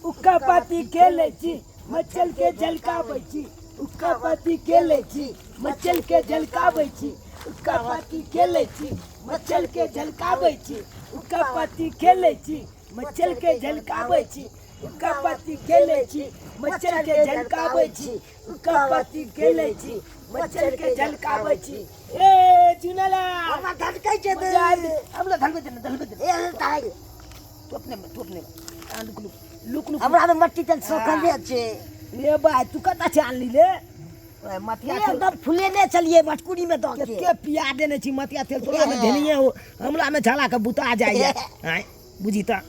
उक्का पाती खेलै छी मच्छर के झलकाबै छी उक्का पाती खेलै छी मच्छर के झलकाबै छी उक्का पाती खेलै छी मच्छर के झलकाबै छी उक्का पाती खेलै छी मच्छर के झलकाबै छी उक्का पाती खेलै छी मच्छर के झलकाबै छी उक्का पाती खेलै छी मच्छर के झलकाबै छी ए चुनला हमरा धधकै छै मजा आबि गेल। हमरा धलबै दे ने धलबै दे ने। ए ताइ तू अपने में तू अपने में आ, लुक लुक लुक लुक हमरा में मट्टी तेल सोखल छै रे भाई तू कतऽ छै आनली रे ओए, मतिया तेल एकदम फुलेने छलियै मटकुरी में दऽ के के पिया देने छी मतिया तेल तोरा में धेनिये हो हमरा में झाला के बुता जाइए आय बुझी तऽ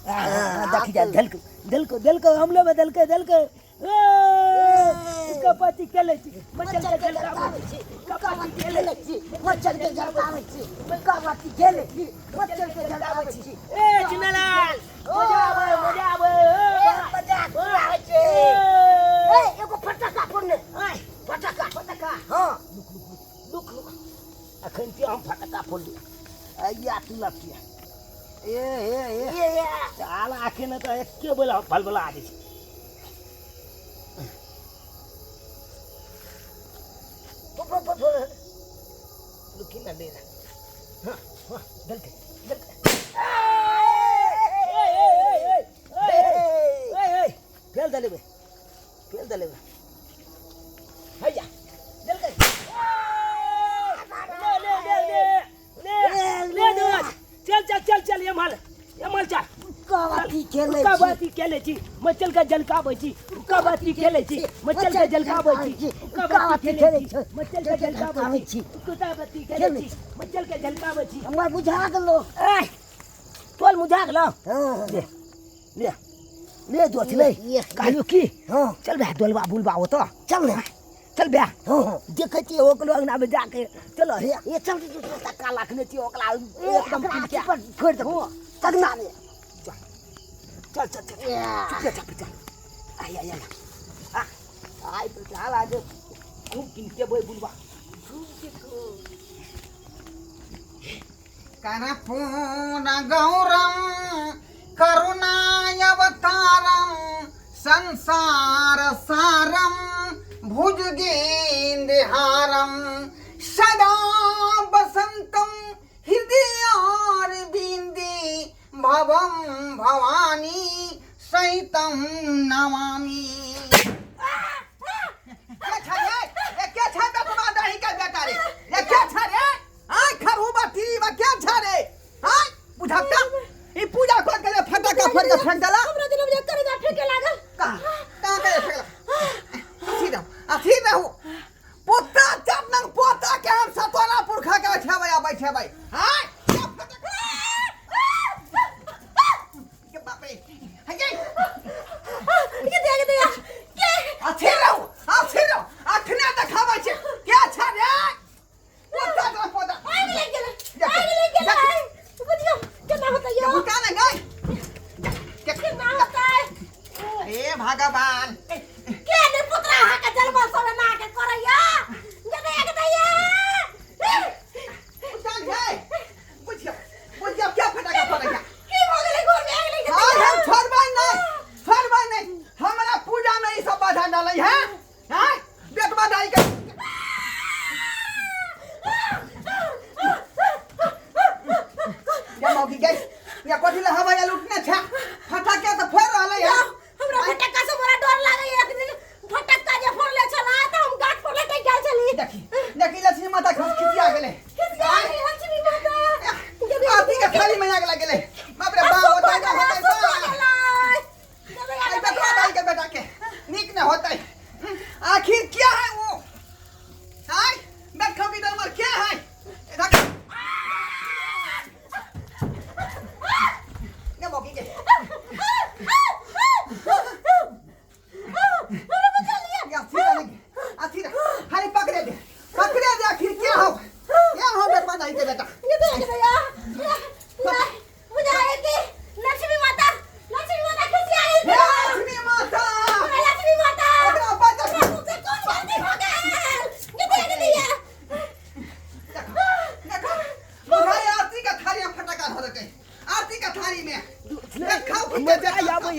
देखी जा धलक धलक धलक हमलो में धलक धलक ए कपाती खेलै छी मचल के झलकाबै छी कपाती खेलै छी मच्छर के झलकाबै छी कपाती खेलै छी मच्छर के झलकाबै छी ए चुनालाल मजा आबै मजा आबै ए, मजा आबै छै ए एगो फटक्का फोड़ने आय फटक्का फटका हाँ लुक लुक लुक लुक अखन ते हम फटका फोड़ली आइया तू लपकिया ए ए ए ए ए चाल आखे ने तऽ एके बेला भलभला आ जाइ छै रुकी ना ले हाँ हाँ गलती गलती फेल दे लेबे फेल दे लेबे हैया जल गई ले ले ले ले ले ले दोस्त चल चल चल चल ये माल ये माल चल कबाती खेलै हुक्का छी बाती खेलै छी मचल के जलकाबै छी हुक्का बाती खेलै छी मचल के जलकाबै छी हुक्का बाती खेलै छी मचल के जलकाबै छी हुक्का बाती खेलै छी मचल के जलकाबै छी हमरा बुझा गेलो ए तोल मुझा गेलो हाँ ले ले ले दोस्त ले ये। कहलियो की हाँ चल बे डोलबा बुलबा ओतऽ चल ने चल बे हाँ हाँ देखै छियै ओकरो अंगना में जाके चलो हे ये चल धक्का लाखने छियै ओकरा ए एकदम एकरा पीट के अथी पर फोड़ि देबो तगना में चल चल चल ए चुप चल चल आय आय आय आ आय तो चल आज खूब किनके बोय बुलबा कर्पूरगौरं करुणायवतारं संसारसारं भुजगेन्द्रहारं सदा वसन्तं हृदयारविन्दे भवं भवानी सहितं नमामि। क्या छै रे? ए क्या छै बेटवा दही के बेटा रे? ए क्या छै रे? आय खरूबा टीबा क्या छै रे? आय बुझाता ई पूजा कर के फटाका फोड़ के फेंक देला। हमरा दिल में करेजा फेंके लागल। कहाँ कहाँ के फेंकला? अथी रहू अथी रहू पोता चटनंग पोता के हम सतोरा पुरखा के बैठेबै आ बैठेबै। आय क्या फटाका के बाप रे हई ये देख दे के अथी रहू अथी रहू अखने देखाबै छै क्या छै रे पोता तो पोता आग लग गेल आग लग गेल बुझियो केना होतै यो बुका ने गई केना होतै हे भगवान के ने पुत्रा अहाँ के जलवा सब एना के करैया गदया गदया बुका गई बुझियो बुझियो क्या फटाका फोड़ैया की भऽ गेलै घर में आग लागि हाँ गेलै हम छोड़बै नहीं छोड़बै नहीं हमरा पूजा में ई सब बाधा डालै है हैं बेटवा दाई के या मौगी गई या कथी ले हवा या लुटने छा फटाके तो फोड़ रहलै है हमरा फटक्का से बड़ा डर लागैया एक दिन फटक्का जे फोड़ले छला तऽ हम गाछ पर लटकि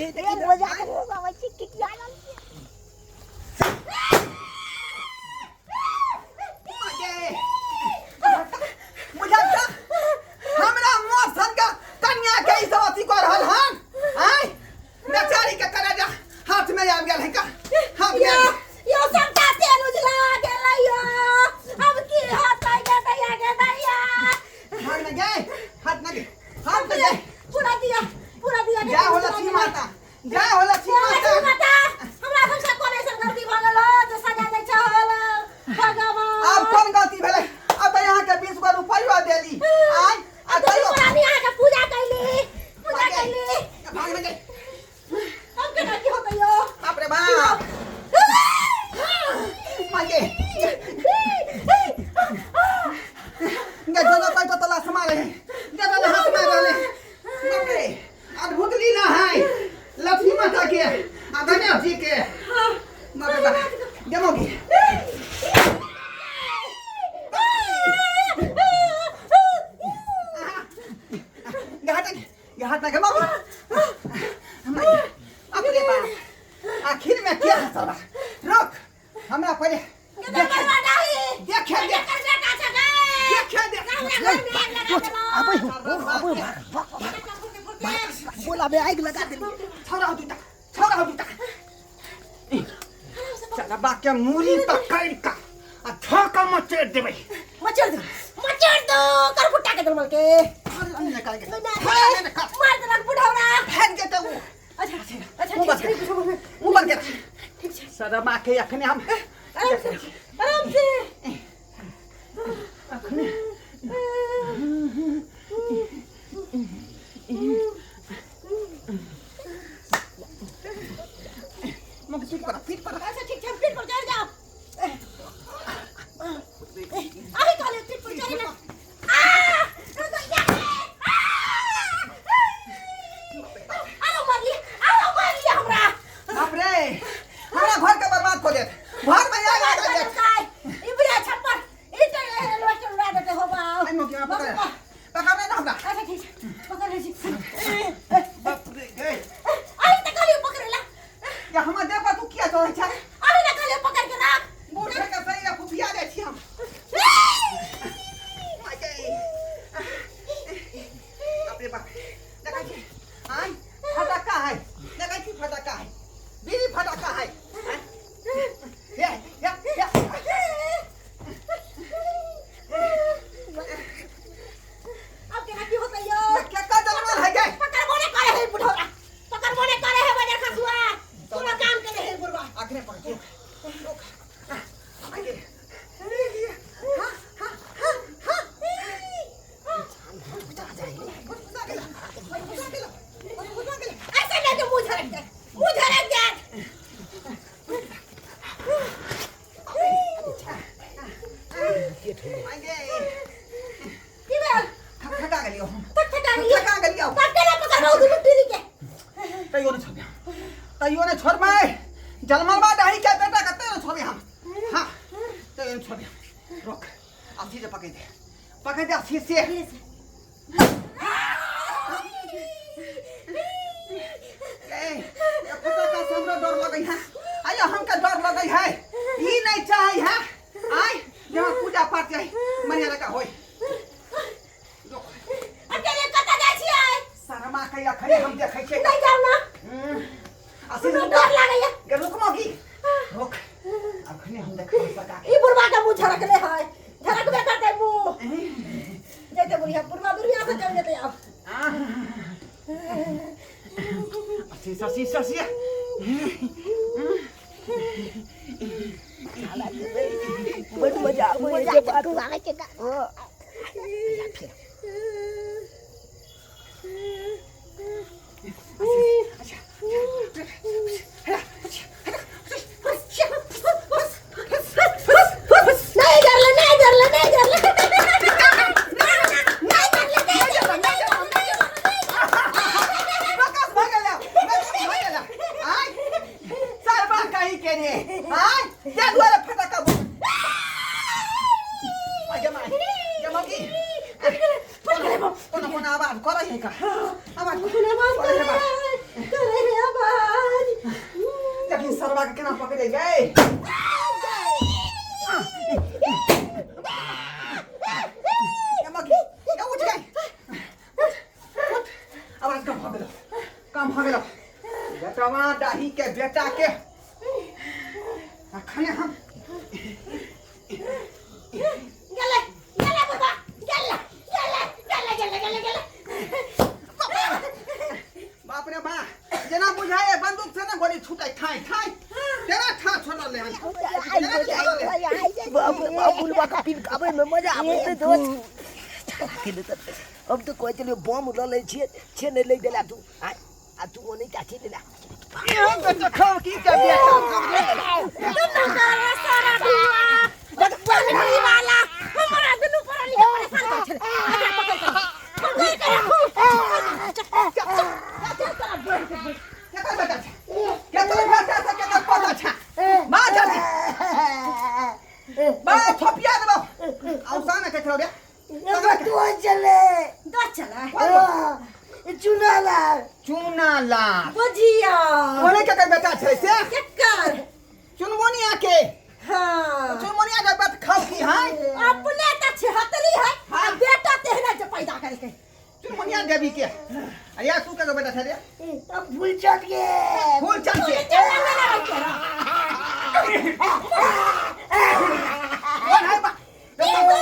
है। ए, मजा के आबै छै, किकिया रहल छै। बुझल हमरा मोर सन का कन्या के ई सब अथी कर रहल हन आय बेचारी के करेजा हाथ में आबि गेल है का हाथ में यो यो सबटा तेल उजला गेलै यो। अब की होतै गे दैया गे दैया? हाथ में गए, हाथ में गए, हाथ में गए। पूरा दिया, पूरा दिया। जय हो लक्ष्मी माता, जय हो लक्ष्मी लक्ष्मी माता। माता, हमरा सबसे कोन ऐसन गलती भऽ गेल हो जे सजा दै छल भगवान? आब कोन गलती भेलै? अब तऽ अहाँके 20 गो रुपैआ देली आय आ तैयो तैयो रानी अहाँके पूजा कैली, पूजा कैली। भाग में गए। अब केना की होतै यो? बाप रे बाप, मागे गे जोना पैसा तला समारे गे जोना हाथ में रहले। बाप रे, अद्भुत लीला है लक्ष्मी माता के आ गणेश जी के। बाप रे बाप, गेमोगी गे हाथ गे, हाथ में गेमोगी। बाप रे बाप, आखिर में क्या हंसबा? रुक, हमरा पहिले देखे देखे दे, देखे दे। आबै हो, आबै, भाग भाग, बोलाबे, आगि लगा देली। छौड़ा हो दूटा, छौड़ा हो दूटा। चलबा के मूड़ी पकड़ का आ ठोका मचेड़ देबै। मचर दो, मचर दो, कर फुटा के दलमल के निकाल के मार देलक बुढ़ौरा। फेंक जेतै उ। अच्छा अच्छा, मुँह बंद ठीक छै, मुँह बंद कर। ठीक छै। शरमा के अखने हम आराम से, आराम से। अखने मुँह पीठ पर, पीठ पर। अच्छा ठीक छै, पीठ पर चढ़ जाओ। अरे कहले पीठ पर चढ़ी ना। आ अरे मारली, अरे मारली हमरा। बाप रे, हमरा घर के बर्बाद कर देत, घर में आग लगा देत। ई बुढ़िया छप्पर ई तो एल्वेस्टर उड़ा देते हो बाप। आई मोकी पकड़, पकड़ ना हमरा। अच्छा ठीक छै, पकड़ लै छी। बाप रे गए। अरे त कहलियो पकड़ेला। या हमर देह पर तू किया चढ़ै छै? अरे ना कहलियो पकड़ के राख। बूढ़ के शरीर फुफिया जाइ छी हम। बाप रे बाप, देखै छी आय फटक्का है, देखै छी फटक्का है, बीड़ी फटक्का है। हे हे हे, अब केना की होतै यो? के का जलमल है गे? पकड़बो ने करे है बुढ़ौरा, पकड़बो ने करे है बजर खसुआ, पूरा काम करे है बुढ़वा। अखने पकड़, रुक, आगे। हां हां हां हां, ऐसे नहीं तो मुंह झरक जाए, मुंह झरक जाए। की भेल? खका गेलियो। तक ठका गेलियो? खका गेलियो। तक केना पकड़बौ दुनू पीढ़ी के? तैयो ने छोड़बे, तैयो ने छोड़बै। जलमलबा डाही के बेटा के तैयो ने छोड़बे हम। हाँ, तैयो ने छोड़बे। रोक, अथी से पकड़ दे, पकड़ दे अथी से। ए ये फटका से हमरा डर लगै है। आयो, हमके डर लगै है, ई नहीं चाहे है। आय जहाँ पूजा पाठ जाए मनिया लगा होय। रोक। अकेले कतऽ जाइ छियै? शर्मा के अखने हम देखै छियै। नहि जाउ ना। असी हमरा डर लागैया। गे, रुक मौगी, रुक, अखने हम देखबै सका के। ई बुढ़वा के मुंह झरकले है, झरकबे करतै मुंह। जैते बुढ़िया, बुढ़वा दुनिया से चल जेतै आब। असी ससी ससी। बड मजा आबै है मजा जे बात आबै छै गा। नहीं डरले, नहीं डरले, नहीं डरले, नहीं डरले, नहीं डरले, नहीं डरले। प्रकाश भऽ गेलै, प्रकाश भऽ गेलै। आय सरबा कहीं के रे, आय ते दुआरे फटका बम। आय गे माय गे मौगी, कोनो कोनो आवाज करै है का? आवाज आवाज करे करे है। है, करे है। बुलबा के केना पकड़े गए। उठ गए, उठ। आवाज कम भऽ गेलो, कम भऽ गेलो। बेटवा डाही के बेटा के अखने हम गेलै गेलै बुढ़बा, गेलै गेलै गेलै गेलै गेलै गेलै। बाप रे बा, जेना बुझाए बंदूक से ना गोली छूटे ठाई ठाई तेरा ठा छोड़ल हन। बाप रे बाप, बुलबा का पिनकाबै में मजा आबै छै दोस्त। हम तऽ कहै छलियै बम लऽ लै छियै, छे नहि लै देला तू। आ आ तू ओने चाची देला। इहो बेटा खाओ की के बेटा तुम सारा धुआ बदमाशी वाला हमरा दुनू प्राणी के परेशान कर छले। एकरा पकड़ कर, पकड़ के राखू। चल चल चल, तोरा बोल के बोल। केकर बेटा छै? केकर बेटा छै? केकर पता छै? माँ चाची बा थपिया देबो औसा ने कथरो रे। तू चले। दो चला। चुना लाल। चूना लाल। बुझिया। ओने केकर बेटा छै से? केकर? चुनमुनिया के। हाँ। चुनमुनिया के बात खाओ की है? अपने त छिहत्तरी है। हाँ। आ बेटा तेहना जे पैदा करके। चुनमुनिया देवी के। अरे यार, तू केकर बेटा छै रे? अब भूल चल गे। फूल चल के। चल ना ना। कौन है बा? देखा बा।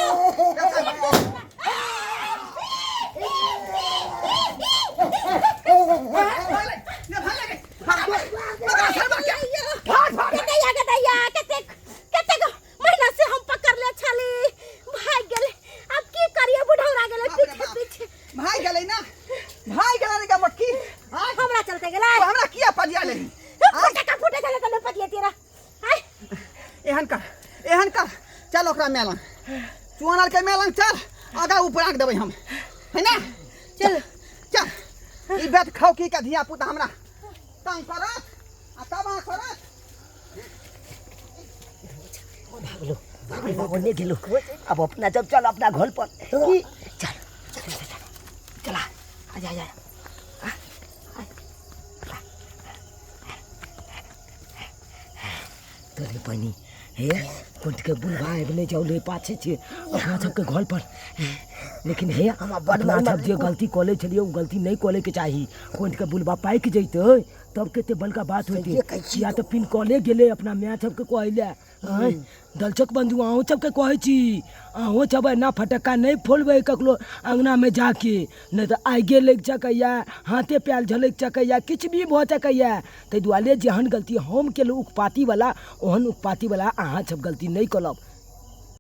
भाग भाग। गदैया गदैया, कतेक कतेक महीना से हम पकड़ले छली, भाग गेले। अब की करिए? बुढ़ौरा गेले। बाप रे पीछे बाप। पीछे। भाई गेलै ना, भाई गेलै रे मोटकी। आय। हमरा चलते गेलै। तो हमरा किया पजिया लेही? फूटे का फूटे चले तने पतिया तेरा आय। एहन कर, एहन कर, चल ओकरा मेलन चुआनल के मेलन चल, आगा ऊपर आग देबै हम, है ना? चल। चल। ई बेट खाओ की का धिया पुता हमरा तंग करत आ तबाह करत। भागलो भागलो, ओने गेलो। अब अपना जब चल अपना घर पर की चल चल चल चल चला, आ जा जा। तोरे बनी हे कोट के बुलबा आबि नहि जाउ ले पाछे छियै अपना सबके घर पर। लेकिन हे, अपना सब जे गलती कऽ लै छलियै ओ गलती नहि कऽ लैके चाही। कोट के बुलबा पाकि जैतै तब कते बड़का बात होइतै। सहिए कहै छी। या तऽ पिन कॉले गेलै अपना माय सबके कहै लए। आँय दलचक बंधु, अहूँ सबके कहै छी, अहूँ सब एना फटक्का नहि फोड़बै ककरो अङ्गनामे जाके, नहि तऽ आगिए लागि सकैए, हाथे पायल झलकि सकैए, किछु भी भऽ सकैए। ताहि दुआरे जेहन गलती हम केलहुँ उकपातीवला, ओहन उकपातीवला अहाँ सब गलती नहि करब।